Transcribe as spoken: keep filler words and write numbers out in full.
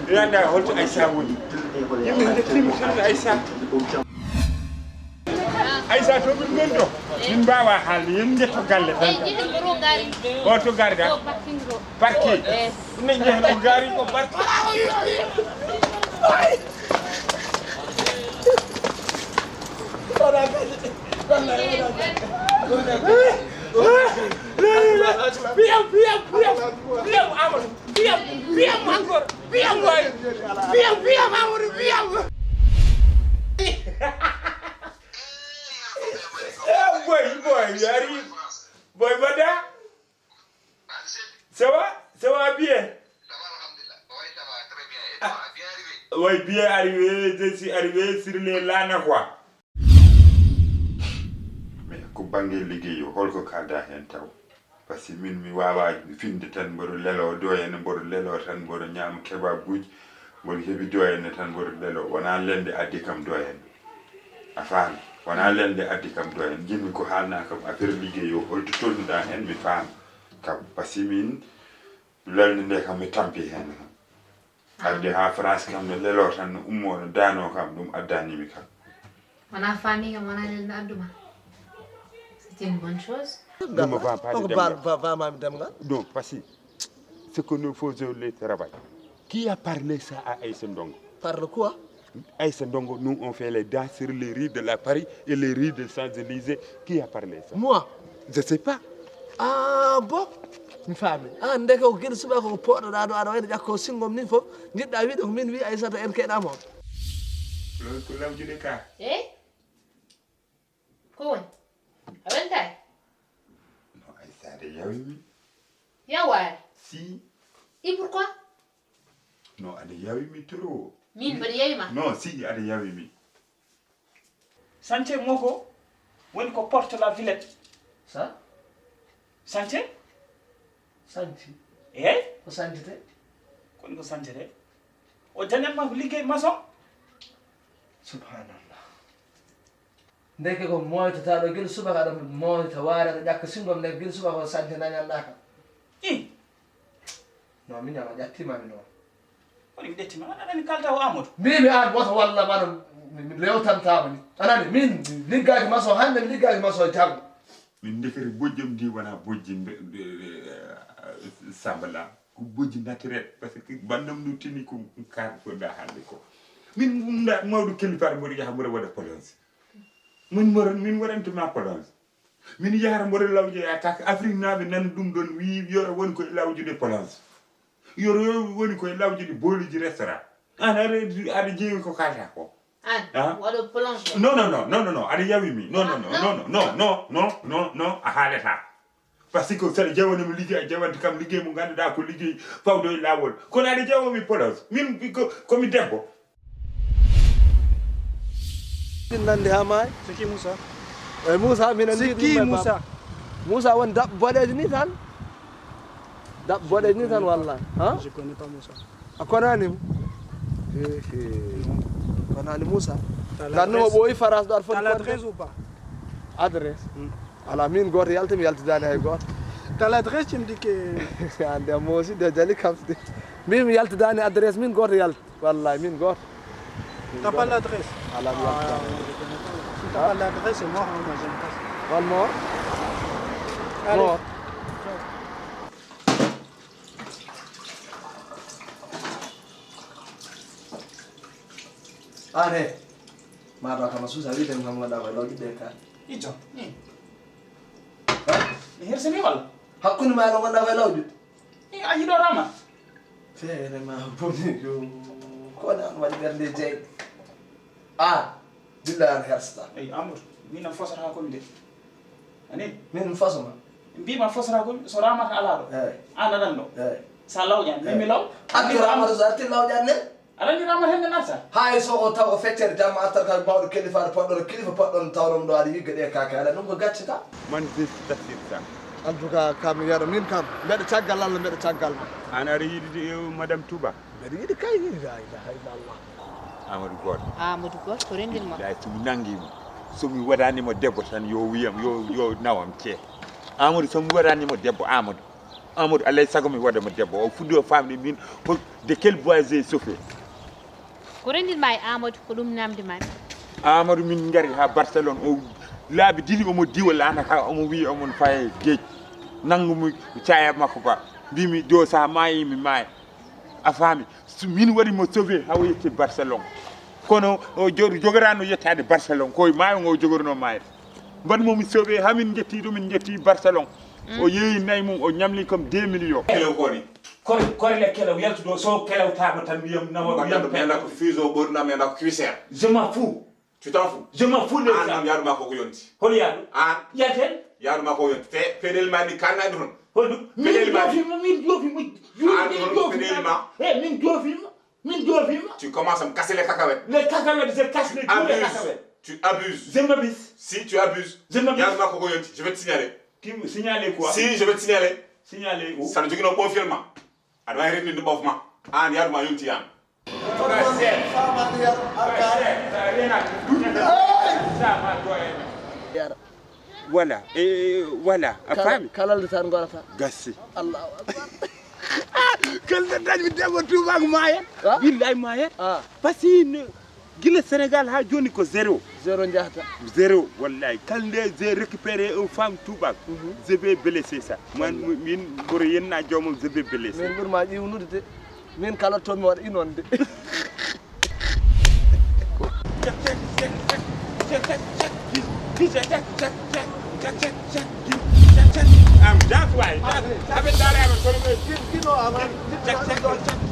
Mi anndaa holto Aïssa woni. Yimɓe njettiima tan Aïssa. Aïssa to min ngoni ɗo. Min mbaawaa haalde, yo min njetto galle tan. O to gaari ɗa? Parking. Min njehen o gaari ko parking. Piyam, piyam, piyam, piyam, Amadou. Piyam, piyam encore. Piyam, boy. Piyam, piyam, Amadou, piyam. Eh, boy, boy, yari. Boy, mada. Ça va? Ça va bien? Ah, oui, bien arrivé. Je suis arrivé sur les Lana, quoi. Mais ko bannge liggey o, holko kaalda heen taw? Parce que min mi waawaa finde tan, mboɗo leloo ɗo henne, mboɗo leloo tan, mboɗo ñaama kebabuuji, mboɗo heɓi ɗo henne tan, mboɗo leloo. Wonaa lelnde addi kam ɗo henne. A faami? Wonaa lelnde addi kam ɗo henne. Njiɗmi ko haalnaa kam affaire liggey o, holto tolnuɗaa heen, mi faama. Kam, parce que min, lelnde nde kam, mi tampi heen kam. Arde haa France kam, no leloo tan, no ummoo, no daanoo kam, ɗum addaani mi kam. Wonaa faami kam, wonaa lelnde addu ma. C'est une bonne chose. Ɗum o faam faade Koko demngal. Ba-, ba-, ba maami demngal? Non, parce que ce que nous faisons le travail. Qui a parlé ça à Aïssa Ndongo? Parle quoi? Aïssa Ndongo, nous on fait les danses sur les rues de la Paris et les rues de Champs-Élysées. Qui a parlé ça? Moi? Je sais pas. Ah, bon? Mi faami. Ah, ndeke ko gila subaka ko poɗɗoɗaa ɗo, aɗa wayno ƴakko sinngom ni fof. Njiɗɗaa wiide ko min wi Aïssata en keɗaa mo. Ko lawjude ka. Eh? Ko woni? A weltaaki? Non, Aïssa, aɗa yawi mi. Yawaare? Si. Et pourquoi? Non, aɗa yawi mi trop. Min mbaɗa yawi ma? Non, si, aɗa yawi mi. Santé Moko woni ko porte la Villette. Sa? Santé? Santé? Eey. Ko santete? Koni ko santete? O dañat ma ko liggey maçon. Subhanallah. Ndeke ko mooytotaɗo gila subaka aɗa mooyta waare aɗa ƴakka singom ndeke gila subaka o sante nañanɗa kam. I. Non, min ama ƴattima mi noon. Woni mi ƴettima, an aɗani kalta o Amadou. Mbimi an woto walla mano mi, mi lewtantama ni. Anani, min mi liggaaki maçon hannde, mi liggaaki maçon janngo. Min ndekete bojjam ndi wona bojji mbe-, mbe-, eh, Samba Lam. Ko bojji naturel, parce que bandam no tini ko kar ko da hande ko. Min nda mawɗo kelifaare mboɗo yaha mboɗo waɗa plonge. Min mboɗo, min waɗantuma plonge. Min yahata mboɗo lawƴoya kaka Afrique naaɓe nan ɗum ɗon wi yoro woni koye lawƴude plonge. Yoro woni koye lawƴude booliji restaurant. An aɗa, aɗa jeewi ko kalta ko. An, ah? Waɗo plonge. Non, non, non, non, non, non, aɗa yawi mi. Non, non, non, non, non, non, non, non, non, a haalata. Parce que saɗa jawanimo liggey, a jawante kam liggey mo ngannduɗaa ko liggey fawdo e laawol. Kono aɗa jawomi plonge. Min ko, komi debbo. Min nandi haa maayi. C'est qui Moussa? Eyi Moussa, minen c'est qui Moussa? Moussa woni daɓɓo boɗeejo ni tan. Daɓɓo boɗeejo ni tan walla. Hein? Je connais pas Moussa. A konaani mo? He, he. Konaani Moussa. T'as l'adresse? Lanno mo ɓooyi France ɗo aɗa foti. T'as l'adresse ou pas? Adresse? Hmm. Ala min gooto yalta, mi yaltidaani hay gooto. T'as l'adresse, tu me dis que. Ande mo aussi de jali kam de. Min mi yaltidaani adresse, min gooto yalta. Wallahi min gooto. T'as pas l'adresse? Ala mi yaltidaani. Ah, je connais pas. Si t'as pas l'adresse, c'est mort, hein, moi, j'aime pas ça. One more? Allez. More. An he, mataw kama suusa wiide kam gonɗa koye lawƴude ka. Ijo, ni. Ha? Mi hersini walla? Hakkunde ma e ɗo gonɗa koye lawƴude? Ni a yiɗo Rama? Feere ma boni yo. Kono an waɗi ɓernde jeyi. A. Billahi an hersata. Eyi, Amadou, min a fosata ko mi de. Ani? Min mi fosoma. Mbima fosata ko mi, so Ramata ala ɗo. Eyi. An aɗan ɗo. Eyi. Sa lawƴan, min mi law. An mi Ramata so arti lawƴan ne? Aɗa anndi Ramata hende narta? Hay so o taw o feccere jamma artal kal mawɗo kelifaare poɗɗono kilifa poɗɗono tawno ɗo aɗa yigga ɗe kake aɗa ɗum ko gacce ka. Man je suis assuré ça. En tout cas, kam yaro min kam mbeɗa caggal Allah mbeɗa caggal ma. An aɗa yiɗi madame Touba? Mbeɗa yiɗi kay, la ilaha illallah. Amadou Goto. Amadou Goto, ko renndin ma? Billahi, so mi nanngii mo, so mi waɗaani mo debbo tan, yo wiyam, yo, yo nawam cee. Amadou, so mi waɗaani mo debbo, Amadou, Amadou, alay sago mi waɗa mo debbo. O fuɗɗi o famɗi min, ko de quel bois j'ai chauffé. Ko renndin ma e Amadou, ko ɗum namdi ma. Amadou, min ngari ha Barcelone. O laabi didi omo diwa lana ha omo wi omo faye geej. Nangu mi caya makko ba. Mbimi do sa maayi mi maaya. A faami? So min waɗi mo sauvé ha o yetti Barcelone. Kono o jo-, jogorano yettade Barcelone. Ko e maayo ngo jogorno maayde. Mbaɗ mo mi sauvé ha min jetti ɗum, min jetti Barcelone. O yeeyi nayi mum, o ñamli comme deux millions. Kelew ko ni. Kore, kore le kelew yaltudo so kelew tama tan wiyam nawa wiyam. Mbaɗɗo mi anda ko fuseau ɓorna mi anda ko cuisère. Je m'en fous. Tu t'en fous? Je m'en fous de ça. An noon yaaduma ko ko yonti. Hol yaadu? An. Yalten? Yaaduma ko yonti. Te peɗel ma ni kannaɗo toon. Hol ɗum? Min joofima, min joofima. An min joofima. Peɗel ma. Eh, min joofima. Min joofima. Tu commences à me casser les cacahuètes. Les cacahuètes, je casse les, tous les cacahuètes. Tu abuses. Je m'abuse. Si tu abuses. Je m'abuse. Yaaduma ko ko yonti. Je vais te signaler. Qui me signaler quoi? Si, je vais te signaler. Signaler où? Saɗa joginoo ɓoofiyel ma. Aɗa waawi renndinde ɓoof ma. An yaaduma yonti an. Voilà. E, voilà. A faami? Kalal de tan gorata. Gassi. Allahu akbar. Kalde dañmi debbo tubaak maayat. Billahi maayat. Parce que gila Sénégal ha joni ko zéro. Zéro jahata. Zéro, wallahi. Kalde j'ai récupéré une femme tubaak. Je vais blesser ça. Min mboro yenna joomam, je vais blesser. Min ɓurma ƴiwnude de. Min kala to mi waɗa inonde. Am, that's why. That's, I've been down there for so many.